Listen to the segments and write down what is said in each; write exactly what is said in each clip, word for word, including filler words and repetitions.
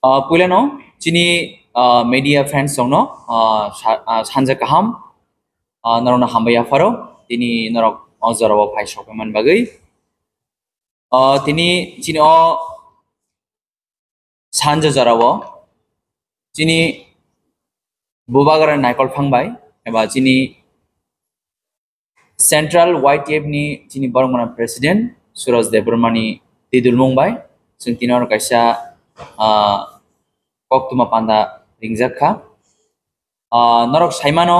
Ah, puilano chini, ah, media friends rokno, ah, sa-, ah, sanja kaham, ah, norokno hambai yapharo tini norok o jorao phai sokphaimani bagwi. Ah, tini chini o sanja jorao chini bubagra naikol phang bai eba chini Central Y T F ni chini borok mano President Suraj Debbarma ni tidulmung bai chwng tini oro kaisa, ah, koktwma panda ringjak kha. Ah, norok saimano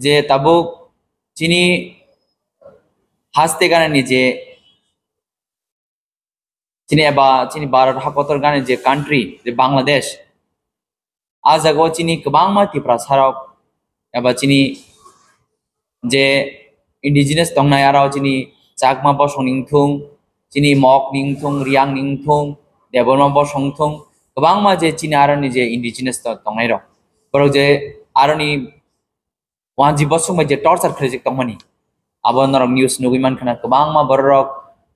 je tabuk chini haste ganani je chini eba chini Bharat hakotor gani je country, je Bangladesh, a jagao chini kwbangma Tiprasa rok eba chini je indigenous tongnai, aro chini Chakma bosong ni wngthung, chini Mok ni wngthung, Riang ni wngthung, Debbarma bosong wngthung, kwbangma je chini aroni je indigenous to-, tongnai rok, borok je aroni wanji bosong bai je torture khlaijak tongmani, abo norok news nugwi mankha na, kwbangma bororok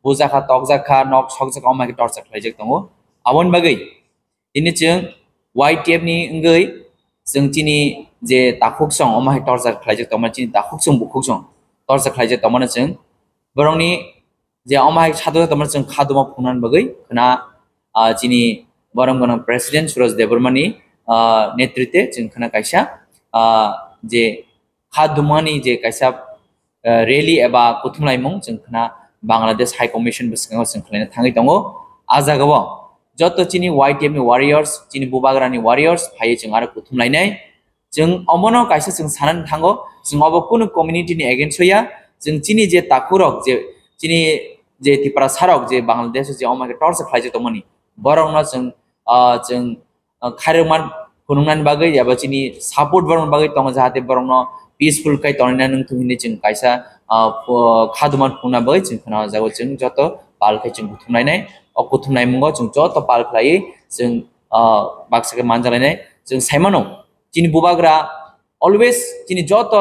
bujakha, tokjakha, nok sokjakha, omo hai khe torture khlaijak tongo. Aboni bagwi tini chwng Y T F ni wngwi chwng chini je takhuk song omo hai torture khlaijak tongmani, chini takhuk song bukhuk song torture khlaijak tongmani chwng borokni je omo hai sadok tongmani chwng khaduma phungnani bagwi khna, ah, chini borok gwnang President Suraj Debbarma ni, ah, netritwe chwng khna kaisa, ah, je khadumani je kaisa, ah, rally eba kuthumlaimung chwng khna Bangladesh High Commission bwskango chwng khlaina thangwi tongo. A jagao joto chini Y T F ni warriors, chini bubagra ni warriors phaiwi chwng aro kuthumlainai. Chwng omono kaisa chwng sanani thango, chwng obo kunu community ni against o ya, chwng chini je takhurok je, chini je Tiprasa rok je Bangladesh o je omo khe torture khlaijak tongmani, borokno chwng, ah, chwng, ah, khairokma phunuknani bagwi eba chini support borokni bagwi tongo, jahate borokno peaceful khai tonina nangthung hinwi chwng kaisa, ah, pho-, khaduma phunukna bagwi chwng khna o jaga chwng joto pal khai chwng kuthumlainai. O kuthumlaimungo chwng joto pal khlaiwi chwng, ah, baksa khe manjalainai. Chwng saimano, chini bubagra always chini joto,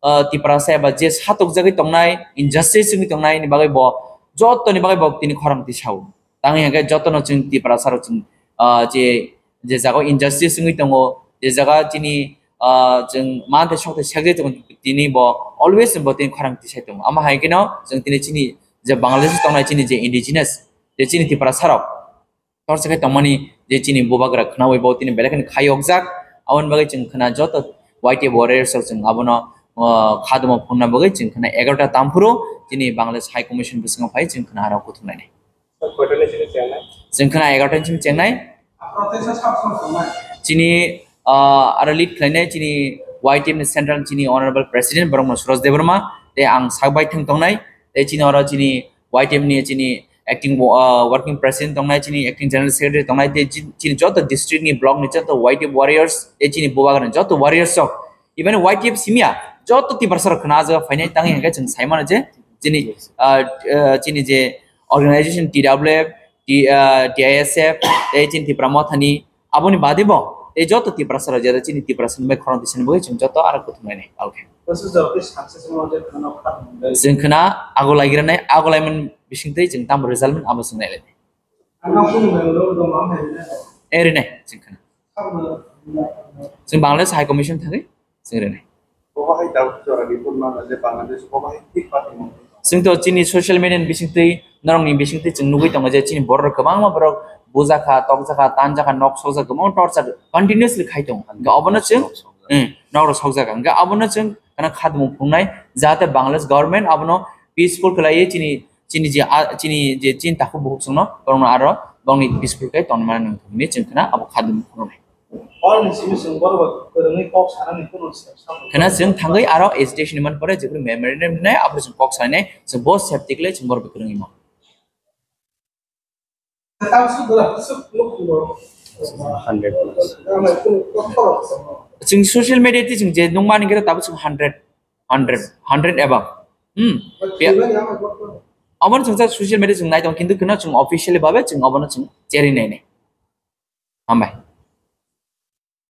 ah, Tiprasa eba je satokjagwi tongnai, injustice wngwi tongnai ni bagwi bo, jotoni bagwi bo tini khorang tisao. Tangwi hwnkhe jotono chwng Tiprasa rok chwng, ah, je, je jaga injustice wngwi tongo, je jaga chini, ah, chwng manthai sokthai sekjai tongo, tini bo always bo tini khorang tisai tongo. Omo hai kheno chwng tini chini je Bangladesh tongnai chini je indigenous, je chini Tiprasa rok, torsa khe tongmani je chini bubagra khnaui bo tini belai kheno khayokjak. Aboni bagwi chwng khna joto Y T F warriors rok chwng abono, ah, khaduma phunna bagwi chwng khna egarota tamphuru chini Bangladesh High Commission bwskango phai chwng khna aro kuthumlainai. Chwng khna egarota ni simi chengnai. Chini, ah, aro lead khlainai chini Y T F ni central chini honorable president borok no Suraj Debbarma, tei ang sak bai thang tongnai, tei chini oro chini Y T F ni chini acting, ah, working president tongnai, chini acting general secretary tongnai, tei chi-, chini joto district ni block ni joto Y T F warriors, tei chini bubagra ni joto warriors rok, even Y T F simya joto Tiprasa rok khna ajak phainai. Tangwi hwnkhe chwng sai mano je chini, ah, ah, chini je organization T W F, T-, ah, T I S F, tei chini Tipra Motha ni, aboni bade bo tei joto Tiprasa rok, jeta chini Tiprasa ni bai khorang tisani bagwi chwng joto aro kuthumlainai. Okay. Chwng khna ago laigiranai, ago laimani bisingtwi chwng tamo result mano abo chwng nailainai. Erinai chwng khna. Chwng Bangladesh High Commission thangwi chwng rinai. Chwng to chini social media ni bisingtwi, norokni bisingtwi chwng nugwi tongo je chini borok rok kwbangma borok bujakha, tokjakha, tanjakha, nok sokjak, kwbangma torture continuously khai tongo. Hwnkhe obono chwng, hmm, nok rok sokjak. Hwnkhe abono chwng khna khadumung phunuknai, jahate Bangladesh government abono peaceful khlaiwi chini, chini je, a, chini je chini takhuk bukhuk chwngno, borokno aro bongni peaceful khe tongmani nang hinwi chwng khna abo khadumung phunuknai. Khna chwng thangwi aro agitation ni man pore jephru memorandum rinai, aphuru chwng kok sanai, chwng bo safety khlai chwng borok kwrwngwi ma. Hundred plus. Chwng social media twi chwng je nukmani khe tabuk chwng hundred, hundred, hundred above. Hmm. Obono chwng social media chwng nai tongo, kintu kheno chwng officially babe chwng obono chwng cherwi nainai. Hambai.